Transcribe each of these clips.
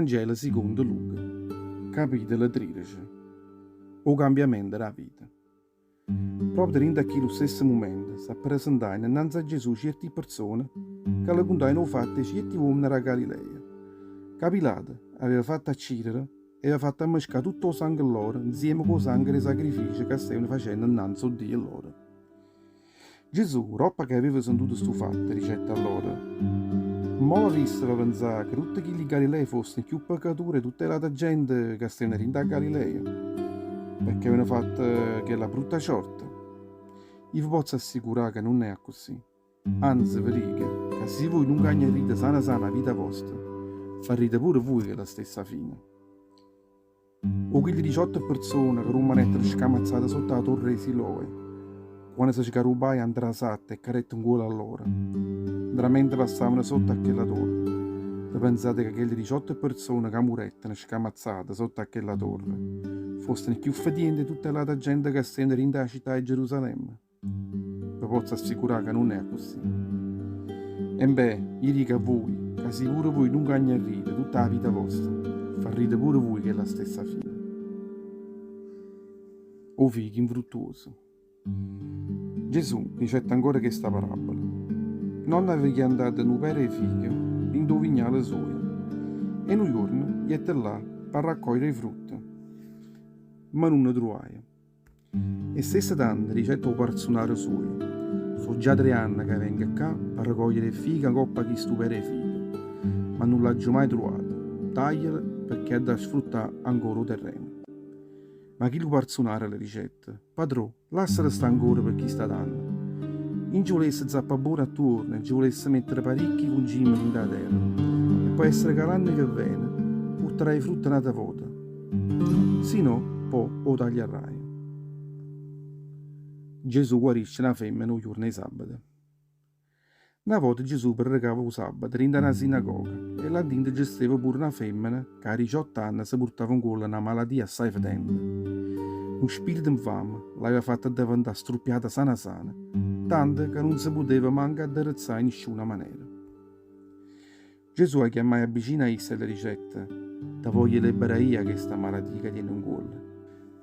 Vangelo sicondo Luca, capitolo 13. 'O cambiamento d' 'a vita. Proprio dint' a chillu stesso mumento s'appresentaino 'nnanze a Gesù cierti perzone ca le cuntaino 'o fatto 'e cierti uommene d' 'a Galilea, ca Pilato aveva fatto accirere e aveva fatto ammescà tutto 'o sango lloro 'nzieme cu 'o sango d' 'e sacrifici ca stevano facenno 'nnanze 'o Dio lloro. Gesù, doppo che aveva sentuto stu fatto, dicette a loro, Mò v'avisseve penzà che tutte chilli Galilei fossero cchiù peccature 'e tutte l'ata gente ca stevano dint' 'a Galilea, pecché avevano fatto chella brutta ciorta? Io ve pozzo assicurà che nun è accussì. Anze ve dico ca si vui nun cagnarrite sana sana 'a vita vosta, farrite pure vui chella stessa fine. O chilli 18 perzone ca rummanettero scamazzate sotto 'a torre 'e Siloe, quanno se sgarrubaje 'a 'ntrasatta e cadette 'ncuollo a lloro, 'ntramente passavano sotto a chella torre. Ve penzate ca chelle 18 perzone ca murettero scamazzate sotto a chella torre fossero cchiù fetiente 'e tutta ll'ata gente ca stevano dint' 'a città 'e Gerusalemme? Ve pozzo assicurà ca nun è accussì. Embè, io dico a vui, ca si pure vui nun cagnarrite tutta 'a vita vosta, farrite pure vui chella stessa fine. O fico infruttuoso. Gesù dicette ancora chesta parabola, N'ommo aveva chiantato nu pere 'e fiche dint' 'o vignale sujo e nu juorno jette là p'arraccogliere 'e frutte, ma nun ne truvaje. E stesse tanto, dicette 'o parzunaro sujo, So' già tre anne ca vengo ccà p'arrecogliere 'e ffiche 'ncopp'a chistu pere 'e fiche, ma nun l'aggio maje truvato, taglialo pecché adda sfruttà ancora 'o terreno. Ma chillu parzunaro le dicette, Padrò, lassalo sta ancora pe chist'ato anno. Io nce vulesse zappà buono attuorno e nce vulesse mettere paricchi cuncimi dint' 'a terra e po' essere ca l'anno che vene purtarà 'e frutte n'ata vota. Si no, po' 'o tagliarraje. Gesù guarisce na femmena 'o juorno 'e sabbato. Na vota Gesù predicava 'o sabbato dint' 'a na sinagoga e là dinto ce steva pure na femmena ca 'a diciott'anne se purtava 'ncuollo na malatia assaje fetente. Nu spirito 'nfame l'aveva fatta addeventà struppiata sana sana, tanto ca nun se puteva manco adderezzà 'e nisciuna manera. Gesù 'a chiammaje vicino a isso e le dicette, Te voglio libberà io 'a chesta malatia ca tiene 'ncuollo.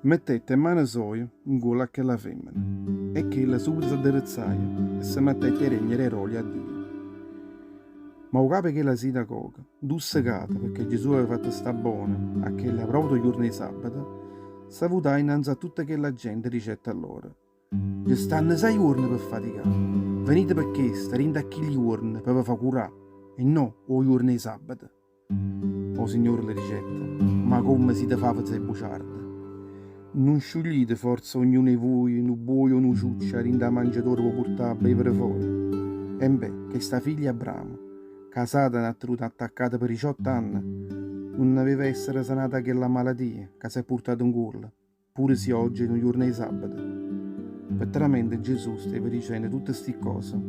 Mettette 'e mmane soje 'ncuollo a chella femmena e chella subito s'adderezzaje e se mettette 'e regnere 'e rolia a Dio. Ma 'o capo 'e chella sinagoga, 'ntussecato pecché Gesù aveva fatto sta bona a chella proprio 'o juorno 'e sabbato, s'avutaje 'nnanze a tutta chella gente e dicette a loro, Nce stanno sei juorne pe faticà. Venite pe chesto dint' a chilli juorne pe ve fa curà e no 'o juorno 'e sabbato. O Signore le dicette, Ma comme site faveze e buciarde! Nun sciuglite forze ognuno 'e vuje nu buoje o nu ciuccio 'a dint' 'a mangiatora p' 'o purtà a bevere fore? Embè, chesta figlia 'e Abramo, ca Satana ha tenuto attaccata pe diciott'anne, nun aveva essere sanata 'a chella malatia ca s'è purtata 'ncuollo? pure si ogge è nu juorno 'e sabbato. Pe tramente Gesù steva dicenno tutte sti ccose,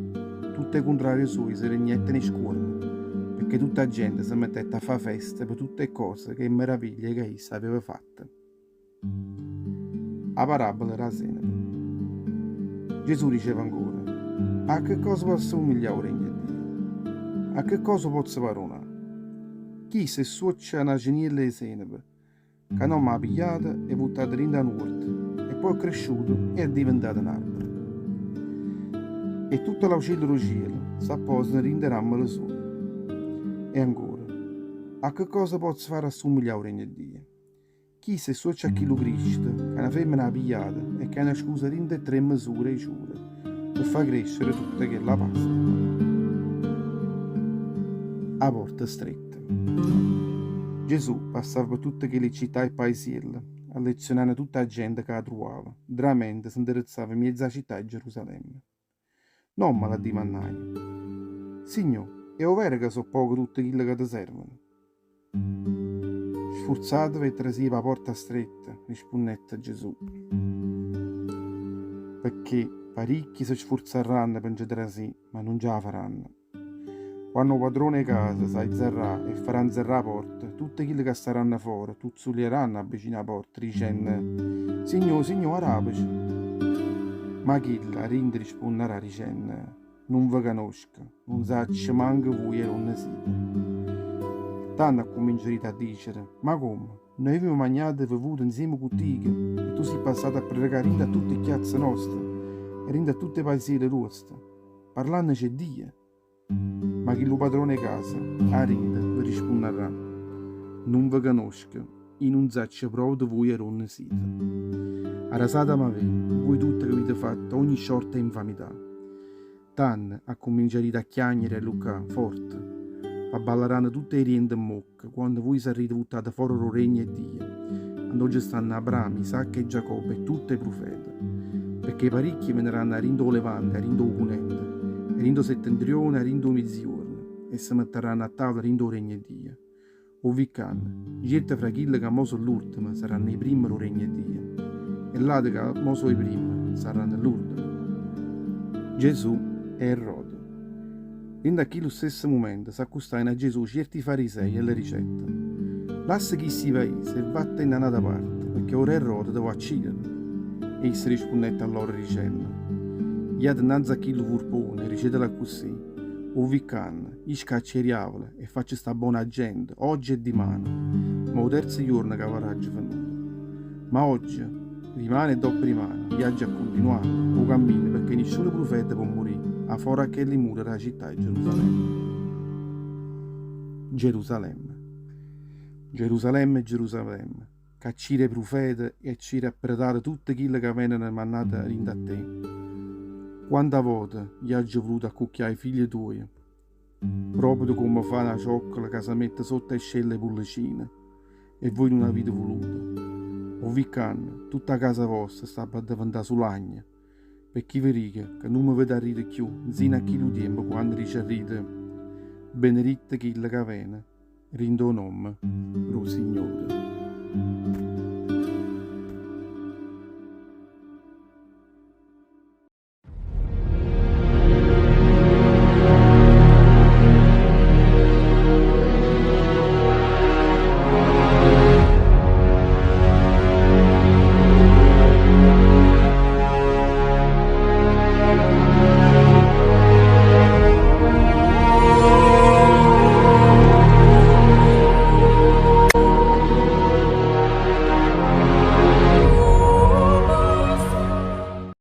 tutt' 'e cuntrarie suoje se regnetteno 'e scuorno, pecché tutt' 'a gente se mettette a fa' festa pe tutt' 'e ccose che 'e meraviglie ca isso aveva fatte. A parabola d' 'a senepe. Gesù diceva ancora, A che cosa po' assumiglià 'o regno 'e Dio? A che cosa 'o pozzo paraunà? Chisto è suoccio a n'aceniello 'e senepe Ca n'ommo ha pigliato e vuttato dint' 'a n'uorto e po' è cresciuto e è addiventato n'arbero. E tutte l'aucielle d' 'o cielo s'apposano dint' 'e rammole soje. E ancora, a che cosa pozzo fà rassumiglià 'o regno 'e Dio? Chisto è suoccio a chillu criscito ca na femmena ha pigliato e ca ha nascuso dint' 'e tre mesure 'e ciure pe fà crescere tutta chella pasta. 'A porta stretta. Gesù passava pe tutte chelle città e paisielle, allezionanno tutta 'a gente ca 'a truvava, ntramente se 'nderezzava mmiez' 'a città 'e Gerusalemme. N'ommo l'addimannaje, Signò, è overo ca so' poche tutte chille ca te servono? Sfurzateve 'e trasì p' 'a porta stretta, rispunnette Gesù, pecché paricchi se sfurzarranno pe nce trasì, ma nun ce 'a faranno. Quanno 'o padrone 'e casa s'aizarrà e farà nzerrà 'a porta, tutte chille ca staranno fora tuzzulieranno avvicino 'a porta, dicenno, Signò, signò, aràpece! Ma chillo 'a dinto rispunnerà dicenno, Nun ve canosco, nun saccio manco vuje 'e donne site. Tanno accumminciarite a dicere, Ma comme? Noi avimmo magnato e vevuto nzieme cu tico e tu si' passato a prerecà dinto a tutte 'e chiazze noste e dinto a tutte 'e paisielle nuoste, parlannoce 'e Dio. Ma chillu padrone 'e casa, 'a dinto, ve rispunnarrà, Nun ve canosco, i' nun saccio proprio vuje 'e ronne site. Arrasate 'a me, vuje tutte che avite fatto ogni sciorta 'e 'nfamità. Tanno accumminciarite a chiagnere e alluccà forte, v'abballaranno tutte 'e diente 'mmocca quanno vuje sarrite vuttate fora d' 'o regno 'e Dio, andò ce stanno Abramo, Isacco e Giacobbe e tutte 'e prufete. Pecché paricchie veneranno 'a dint' 'o levante, 'a dint' 'o punente, 'a dint' 'o settentrione e 'a dint' 'o miezijuorno, e se mettarranno a tavola dint' 'o regno 'e Dio. 'O vi' ccanno, cierte fra chille ca mo so' ll'urdeme saranno 'e primme d' 'o regno 'e Dio, e ll'ate ca mo so' 'e primme sarranno ll'urdeme. Gesù e Erode. Dint' a chillu stesso mumento s'accustajeno a Gesù cierti farisei e le dicettero, Lassa chisti paise e vattenne a n'ata parte, pecché 'o re Erode te vo' accidere. E isso rispunnette a lloro dicenno, Jate 'nnanze a chillu vurpone e dicetele accussì, 'O vi' ccanno, io scaccio 'e diavule e faccio sta bona 'a gente, ogge e dimane, ma 'o terzo juorno ca avarraggio fenuto. Ma ogge, dimane e doppedimane, io aggio 'a cuntinuà 'o cammino pecché nisciuno prufeta pò murì 'a fora a chelli mura d' 'a città 'e Gerusalemme. Gerusalemme. Gerusalemme, Gerusalemme, ca accire 'e prufete e accire a pretate tutte chille ca veneno mannate dint' a te. Quanta vote io aggio vuluto accucchià 'e figlie tuoje, proprio comme fa na cioccola ca se mette sotto 'e scelle 'e pullicine, e vuje nun avite vuluto. O vi' ccanno, tutta 'a casa vosta sta pe addeventà sulagna, pecché ve dico ca nun me vedarrite cchiù nzino a chillu tiempo quanno diciarrite, Beneritto chillo ca vene dint' 'o nomme d' 'o Signore.